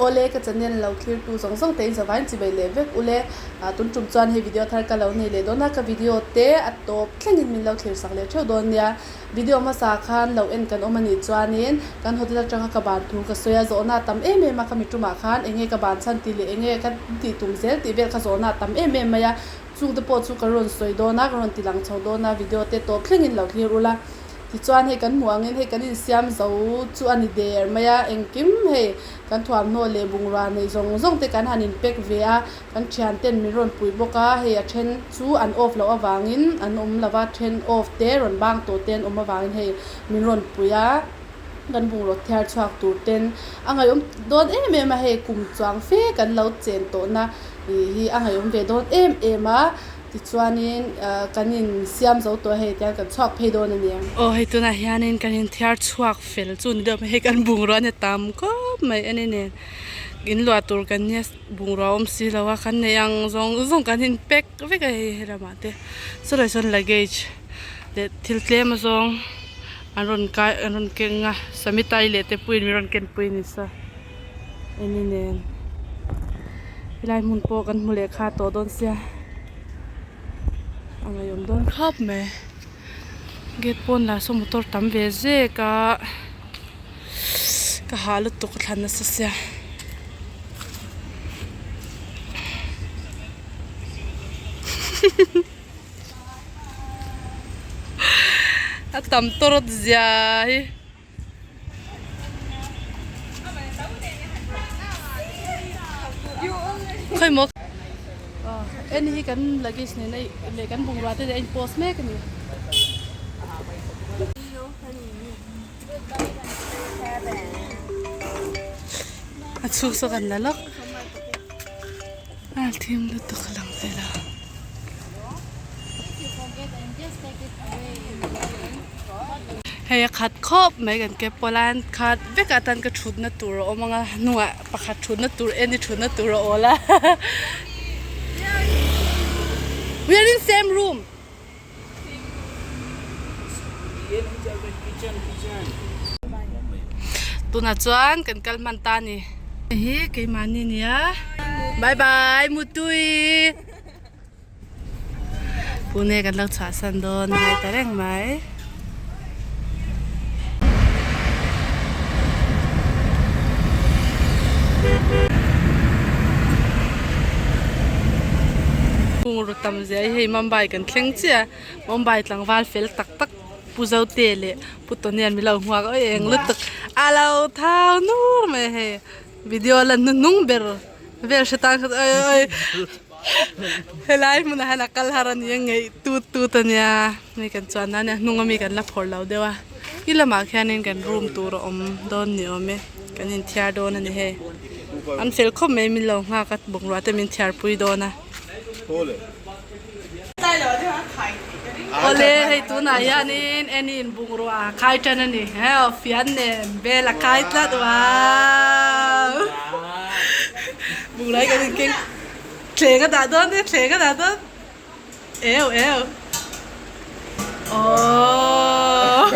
Awle ka channel lo thlir tu zawng zawng te in zavai in chibei leh vek ule. Tun tum chuan hei video thar ka lo nei leh dawn a, ka video te a tawp thlengin min lo thlir sak leh theuh dawn nia. Video hmasa khan lo en kan awm a nih chuanin kan hotel atanga ka ban thu ka sawi a, zawhna a tam em em a, ka mitumah khan eng nge ka ban chhan tih leh eng nge ka tih tum zel tih vel kha zawhna a tam em em mai a, chungte pawh chu ka rawn sawi dawn a, ka rawn ti lang chho dawn a, video te tawp thlengin lo thlir ula. Tichuan hei kan hmuh angin hei kan insiam zo chu a ni der mai a, engkim hei kan thuamhnaw leh bungrua neih zawng zawng te kan han inpack ve a, kan thian ten min rawn puih bawk a, hei a then chu an off loh avangin an awm lo va, then off te rawn bang tawh te an awm avangin hei min rawn puih a, kan bungraw thiar chhuak tur ten a ngaihawm dawn em em a, hei kum chuang fe kan lo chen tawhna ih hi a ngaihawm ve dawn em em a. Tichuanin kan insiam zo tawh a hei tiang kan chhuak phei dawn a ni. Aw hei tunah hianin kan inthiar chhuak fel chu ni deuh mai hei kan bungrua a ni tam khawp mai a ni nen in luah tur kan nia bungrua awm si lo a kan neih ang zawng zawng kan in pack vek a hei helamah te sawlai sawn luggage leh thil tlem azawng an rawn kai an rawn keng a samitai leh te pawhin min rawn ken pui a ni sa a ni nen helai hmun pawh kan hmu leh kha tawh dawn sia a ngaihawm dawn khawp mai gate pawn lah saw motor tam ve zek a ka hah lutuk ka thlan nasa sia. A tam tawrh zia hi. Khawi maw en hi kan luggage nen a leh kan bungrua te nen a in post mek a ni. A chhuk saw kan la lawk a thim lutuk a lang vel a. Hei a khat khawp mai kan ke pawh lai an khat vek a tan ka thutna tur a awm ang a hnungah pakhat thutna tur en hi thutna tur a awl a we are in same room. Tunah chuan kan kal hman ta a ni. Hei hi keimahni a nia bye bye mutui. Pune kan lo chhuahsan dawn a ngai ta reng mai. Bungraw tam zia hi hei Mumbai kan thleng chiah a Mumbai tlangval fel tak tak Pu Zote leh Pu Tonian min lo hmuak a eng lutuk a lo thau nur mai hei video la hnuhnung ber vel hre tan kha oi oi helai hmunah hian a kal har a ni a ngeih tut tut a nia hei kan chuan nan a hnung ami kan la phawrh lo deuh a khi lamah khianin kan room tur a awm dawn ni awm e kan inthiar dawn a ni hei an fel khawp mai min lo nghak a bungrua te min thiar pui dawn a. Awle hei tunah hianin Annie in bungrua a khai tan a ni heo fian nen bel a khai tlat wow bungrua hi kan inkeng thleng a dah dawn e thleng a dah dawn eu eu aww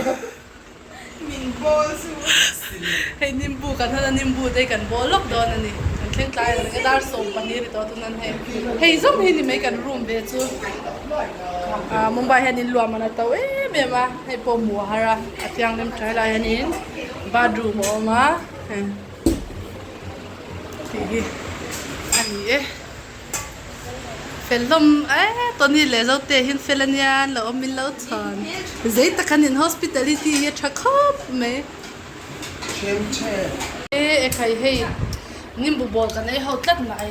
hei nimbu kan hman a nimbu te hi kan bawl lawk dawn a ni kan thleng tlai ang reng a dar 12 a ni tawh chuan hei hei zawng hi ni mai kan room ve chu ah Mumbai hian in luah man a to em em a hei pawh hmuh a har a a thianghlim tha helai hianin bathroom a awm a hei tih hi a ni e. Fel hlawm e Tony leh Zote hian fel ania an lo awm in lo chhawn zei tak an in hospitality hi a tha khawp mai e ekhai hei nimbu ball kan ei ho tlat mai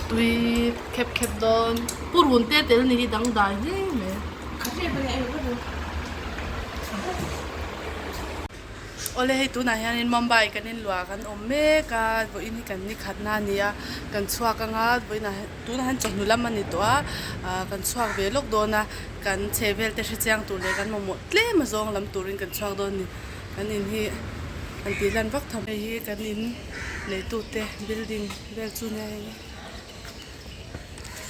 tui khep khep dawn purun te tel ni hi dangdai hle mai. Awle hei tunah hianin Mumbai kan inluah kan awm mek a vawiin hi kan ni khatna a ni a kan chhuak anga vawiinah tunah hian chawhnu lam a ni tawh a ah kan chhuak ve lawk dawn a kan chheh vel te hrechiang tur leh kan mamawh tlem a zawng lam turin kan chhuak dawn a ni kan in hi kan tih lan vak tham hei hi kan in neitute building vel chu nia hei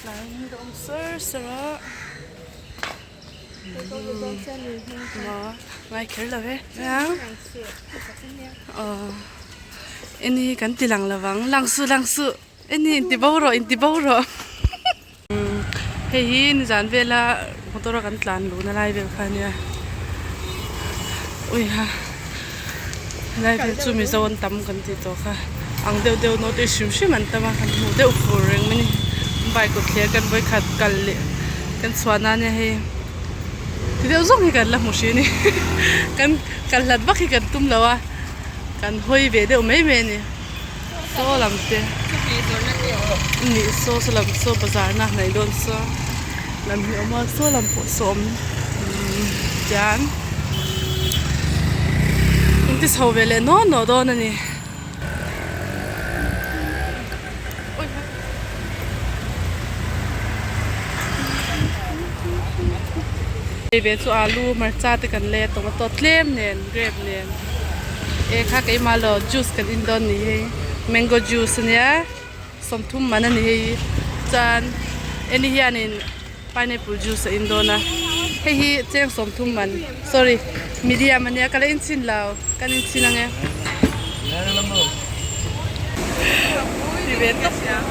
tlai hi a awm sar sar a. Maw ngai kher lo e aw eni kan ti lang lovang lang suh lang suh eni inti bo rawh inti bo rawh hei hi nizan vela motor a kan tlan luhna lai vel kha ania ui ha helai vel chu mizo an tam kan tih tawh kha ang deuh deuh note hrim hrim an tam a kan hmuh deuh fur reng mai a ni bike kawt thler kan vawikhat kal leh kan chhuah na ania hei. Ti deuh zawng hi kan la hmu hri a ni kan kal hlat vak hi kan tum lo a kan hawi ve deuh mai mai a ni saw lam te nih saw saw lam saw bazar na hnaih dawn saw lam hi a awm a saw lam pawh saw awm tian inti chho ve leh naw naw dawn a ni. Hei ve chu alu hmarcha te kan lei a tomato tlem nen grape nen e kha keimah lo juice kan in dawn ni hei mango juice ania sawmthum man ani hei chuan eni hianin pineapple juice a in dawn a hei hi cheng sawmthum man sorry medium ania ka la inchhin lo kan inchhin ang e ti ve tawp.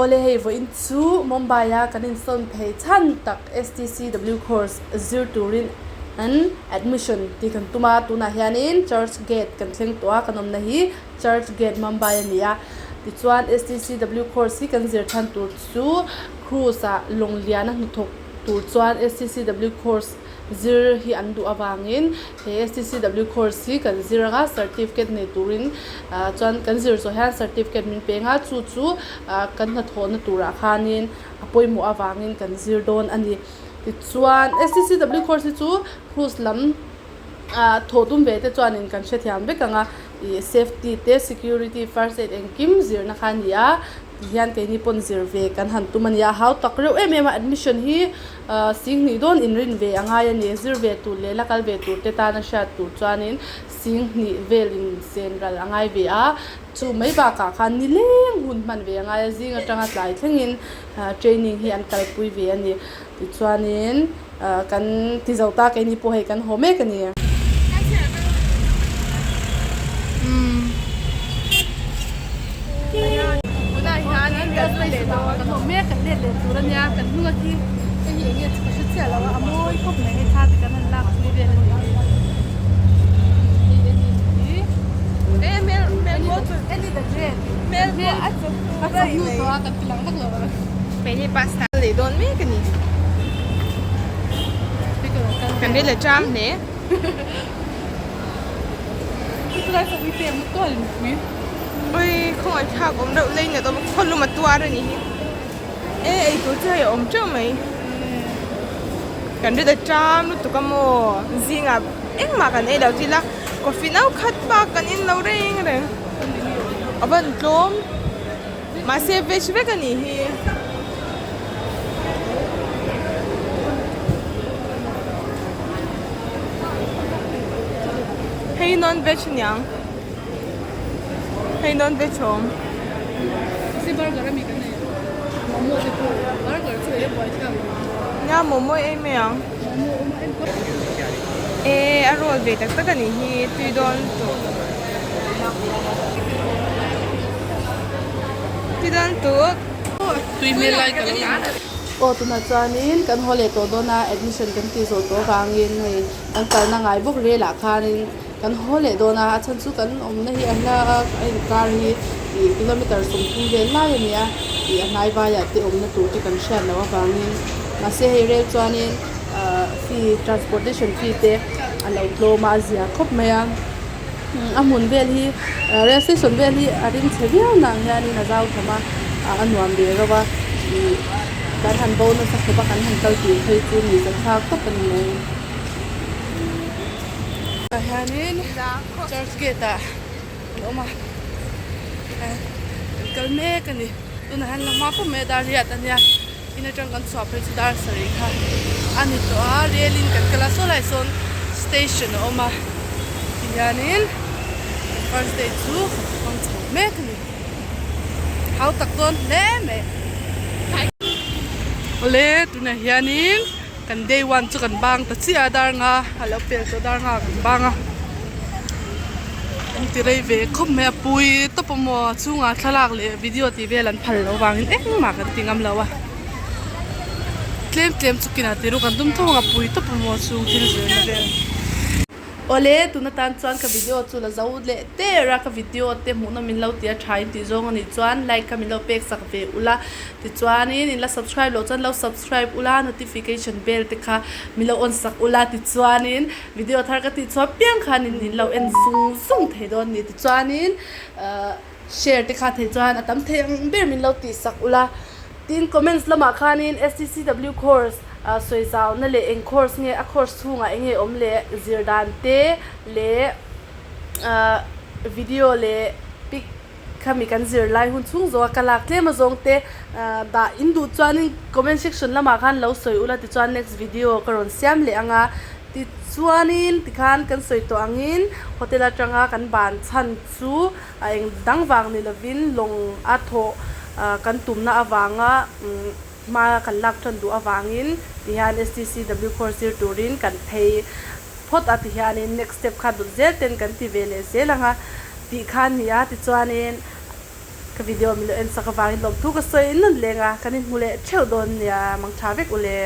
Awle hei vawiin chu Mumbai a kan insawn phei chhan tak STCW course zir turin an admission tih kan tum a tunah hianin church gate kan thleng tawh a kan awmna hi church gate Mumbai a ni a tichuan STCW course hi kan zir chhan tur chu cruise ah lawng lian a hnathawk tur chuan STCW course zir hi an duh avangin he STCW course hi kan zir anga certificate nei turin ah chuan kan zir zawh hian certificate min peng a chu chu ah kan hnathawhna turah khanin a pawimawh avangin kan zir dawn a ni tichuan STCW course hi chu cruise lam ah thawh tum ve te chuanin kan hrethiam vek ang a ih safety te security first aid engkim zirna kha a ni a. Ti hian keini pawn zir ve kan han tum a nia, hau tak reuh em em a, admission hi singhnih dawn inrin ve a ngai a ni, zir ve tur leh la kal ve tur te tana hriat tur chuanin singhnih vel in sen ral a ngai ve a, chu mai bakah khan nileng hun hman ve a ngai a, zing atanga tlai thlengin training hi an kalpui ve a ni, tichuanin. Kan ti zo ta keini pawh hei kan haw mek a ni. Tunah hianin kan leh dawn kan haw mek kan let leh tur a nia kan hnung a khi hei hi eng nge chu ka hre chiah lo a a mawi khawp mai hei thla te kan han lak pui vel a ni hi Eni the great hmel a chawhnu tawh a kan ti lang vak lo a. Hmeichhe pasta lei dawn mek a ni. Kan ril a cham hle. Oi khawngaih thlak awm reuh lei nat awm khaw lum a tuar a nih hi. E ei tur chu hei a awm teuh mai. Kan ril a cham lutuk a maw zingah engmah kan ei lo tila coffee no khat bak kan in lo reng reng. A van tlawm. Mahse veg vek a nih hi. Hei non veg aniang. Hei non veg a awm. Mahse burger ami kan nei. Momo te pawh burger chu ei a buai thlak lo. Nia momo ei mai ang. Momo awm a enkawl. E a roll ve tak tak a nih hi tui dawn tawh. Tui dawn tuk. Tui hmel lai ka lo en. Aw tunah chuanin kan haw leh tawh dawn a admission kan tih zawh tawh avangin hei kan kalna ngai bawk rel ah khanin kan haw leh dawn a a chhan chu kan awmna hi a hla a a inkar hi ih kilometer 30 vel lai a ni a ih a hnai vaiah te awmna tur te kan hriat loh avangin mahse hei rel chuanin ahh fee transportation fee te a lo tlawm a a zia khawp mai a. A hmun vel hi rail station vel hi a ring chhe viau nang hianin a zau tham a a nuam ve reuh a ih kan han bo nasa khawp a kan han kal tih phei chu ni zat thlak tawp a ni mai. Tah hianin church gate ah an awm a kan kal mek a ni tunah hian la hma khawp mai a dar riat a nia in atang kan chhuah phei chu dar sarih kha a ni tawh a rel in kan kal a saw lai sawn station a awm a tihianin first day chu kan hmang chho mek a ni hau tak dawn hle mai awle tunah hianin kan day one chu kan bang ta chiah a dar nga a lo pel tawh dar nga kan bang a an ti rei ve khawp mai a pui tawp a maw a chhungah thlalak leh video tih vel an phal loh avangin engmah kan ti ngam lo a tlem tlem chu kinah ti ru kan tum tho ang a pui tawp a maw chhung thil zirna vel. Awle, tun atan chuan ka video chu la zo leh der a, ka video te hmuhna min lo ti a tha in tih zawng a nih chuan like kha min lo pek sak ve ula, tichuanin in la subscribe loh chuan lo subscribe ula, notification bell te kha min lo on sak ula, tichuanin video thar ka tih chhuah piang khan in in lo en zung zung thei dawn a ni, tichuanin ahh share te kha thei chuan a tam thei ang ber min lo tih sak ula, tin comments lamah khanin STCW course sawi zauna leh eng course nge a course chhungah eng nge awm leh zir dan te leh ahh video leh pic khami kan zir lai hun chhung zawng a ka lak tlem azawng te ahh dah in duh chuanin comment section lamah khan lo sawi ula tichuan next video ka rawn siam leh ang a tichuanin tikhan kan sawi tawh angin hotel atanga kan ban chhan chu a eng dang vang ni lovin lawng a thawh ah kan tumna avanga umm. Hma kan lak tan duh avangin tihian STCW course zir turin kan phei phawt a tihianin next step kha dawt zel ten kan ti ve leh zel ang a tih kha a ni a tichuanin ka video min lo en sak avangin lawmthu ka sawi nawn leng a kan inhmu leh theuh dawn nia mang tha vek u le.